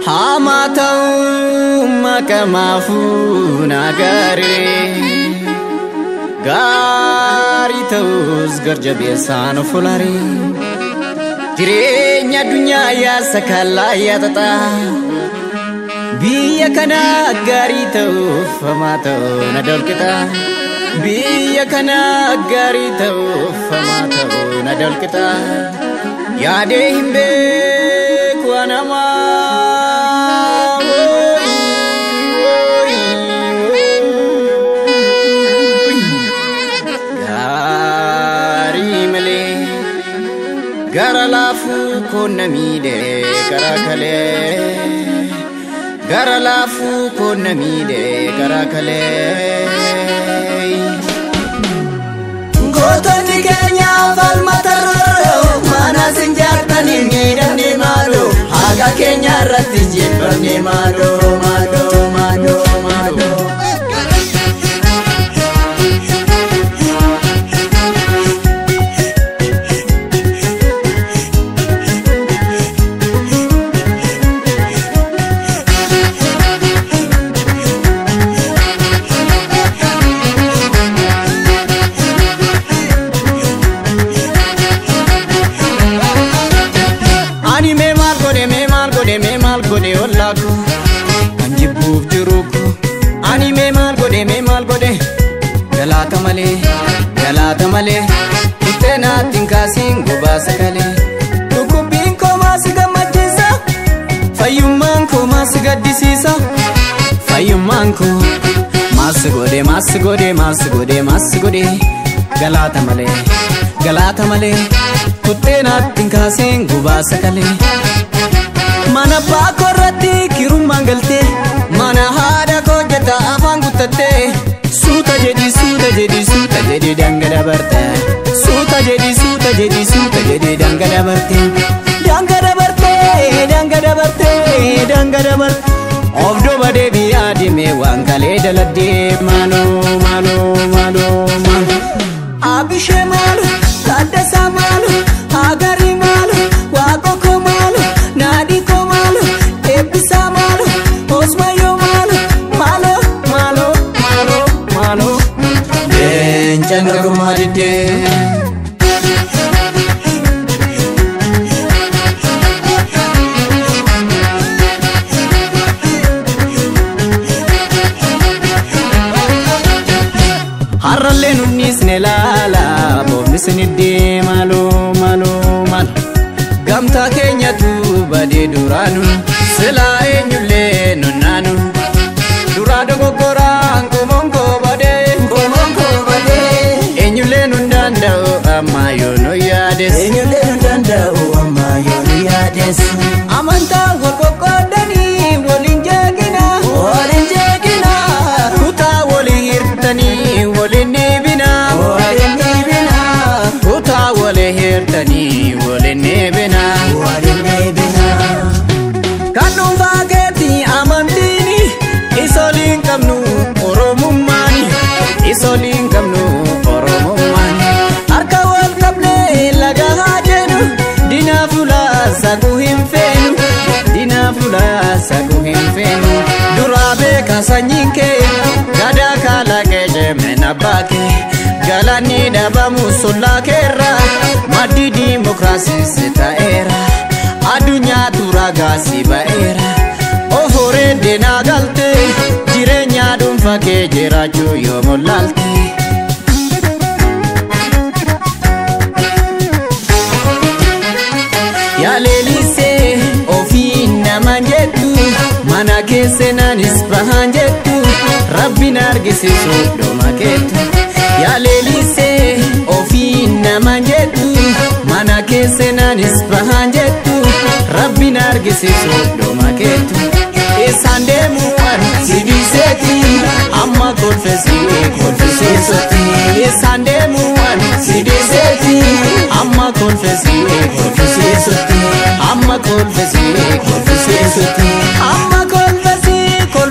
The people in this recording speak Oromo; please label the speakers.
Speaker 1: Hamaa ta'uu makamaafuu nagaaree gaarii ta'us garjabeessaan of olaaree jireenya addunyaa yaasa kallaa yaatataa biyya kana gaarii ta'uuf hamaa ta'uu na dolqita biyya kana gaarii ta'uuf hamaa ta'uu na dolqita yaadee hin beeku anamaa. Gara laafuu koonna miidhee karaa kalee gara laafuu koonna miidhee karaa kalee.
Speaker 2: Gootonni keenya falmata rooroo mana sinjaartanii miidhamne maaloo haqa keenya irratti jibbamne maaloo maaloo maaloo maaloo.
Speaker 1: Ani mee maal godhe mee maal godhe mee maal godhe ollaako kan jibbuuf jiruuko ani mee maal godhe mee maal godhe galaata malee galaata malee ittee naatti hin kaasiin gobaasa kalee dhukkubbiin koo maasi gammachiisa fayyummaan koo maasi gaddisiisa fayyummaan koo maasi godhe maasi godhe maasi godhe maasi godhe galaata malee galaata malee. Kuttee naatti hin kaasiin gubaasa kalee. Mana abbaa koorratti kirummaan galtee mana haadha koo jetta afaan guuttattee suuta jedhi suuta jedhi suuta jedhi daanga dabarte suuta jedhi suuta jedhi suuta jedhi daanga dabarte daanga dabarte daanga dabarte daanga dabarte of duuba deebi'aa deemee waan kalee daladdee maaloo maaloo maaloo maaloo.
Speaker 2: Abishee maaloo Taaddasaa maaloo Hagarii maaloo Waaqoo maaloo Naadii koo maaloo Eebbisaa maaloo Osmayyoo maaloo maaloo
Speaker 1: maaloo maaloo maaloo.
Speaker 2: Leencaan garbummaa diddee.
Speaker 1: Har'allee nunniisne laala boofni siniddee maaloo maaloo maaloo gamtaa keenyatu badee duraanu silaa eenyullee nunnaanu duraa dogoggoraan qomoon koo badee
Speaker 2: Qomoon koo badee.
Speaker 1: eenyullee nun danda'u ammaa yoo nu yaades
Speaker 2: Eenyullee nu danda'u ammaa yoo nu yaades.
Speaker 1: Amantaa wal qoqqoodanii waliin jeeqina
Speaker 2: Waliin jeeqina.
Speaker 1: Kutaa walii hirtanii waliin dhiibina
Speaker 2: Waliin dhiibina.
Speaker 1: Kutaa walii hirtanii waliin dhiibina.
Speaker 2: Waliin dhiibina.
Speaker 1: Kan dhuunfaa keetii amantiini isoliin qabnu oromummaani isoliin qabnu oromummaani harka wal qabnee laga haa jennu diinaa fuula saquu hin feenu diinaa fuula saquu hin feenu duraa beeka sanyiin kee gadaa kalaqee jemeen abbaa kee galaanni dhabamu sollaa keerra maddi diimokiraasii si ta'eera. Addunyaatu ragaa si ba'eera oforee deenaa galte jireenya dhuunfaa kee jiraachuu yoo mollaalte. Yaa leelisee ofii namaan jettu mana keessa naanis bahaan jettu rabbiin argisiisu dhuma keetu. Yaa leelisee ofii namaan jettu mana keessa naanis bahaan jettu rabbiin argisiisu dhuma keetu. Isaan deemu waan sibiiseeti amma kolfesii kolfisiisutti. Isaan deemu waan sibiiseeti amma kolfesii kolfisiisutti. Amma kolfesii kolfisiisutti. Amma kolfesii kolfisiisutti.